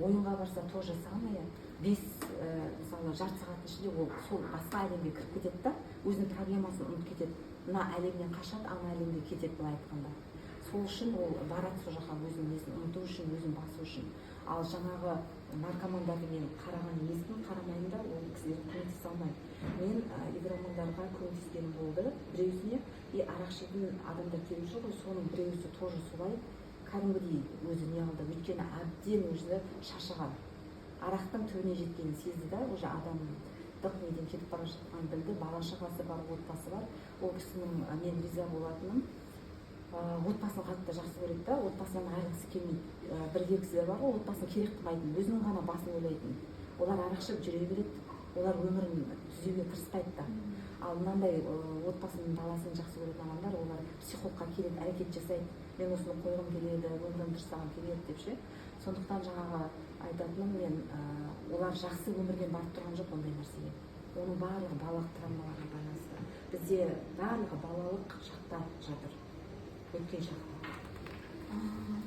Ойынға барса, то же самое. Бес, мысалы, жарты сағаттың ішінде ол сол басқа әлемге кіріп кетеді да, өзінің проблемасын ұмытып кетеді. Мына әлемнен қашады, ана әлемге кетеді, былай айтқанда. Сол үшін ол барады сол жаққа, өзінің несін ұмыту үшін, өзін басу үшін. Ал жаңағы наркомандарды мен қараған емеспін, қарамаймын да, ол кісілерге көмектесе алмаймын. Мен игромандарға көмектескенім болды біреусіне. И арақ ішетін адамдар келіп жүр ғой, соның біреусі тоже солай кәдімгідей өзі не қылды, өйткені әбден өзі шаршаған, арақтың түбіне жеткенін сезді да, уже адамдық неден кетіп бара жатқанын білді. Бала шағасы бар, отбасы бар. Ол кісінің мен риза болатыным, отбасын қатты жақсы көреді да, отбасынан айырылғысы келмейді. Бір кісілер бар ғой, отбасын керек қылмайтын, өзінің ғана басын ойлайтын. Олар арақ ішіп жүре береді, олар өмірін түзеуге тырыспайды да. Ал мынандай отбасының, баласын жақсы көретін адамдар, олар психологқа келеді, әрекет жасайды: мен осыны қойғым келеді, өмірімді дұрыстағым келеді деп ше. Сондықтан жаңағы айтатыным, мен олар жақсы өмірмен барып тұрған жоқ ондай нәрсеге. Оның барлығы балалық травмаларға байланысты. Бізде барлығы балалық шақта жатыр, өткен шақта.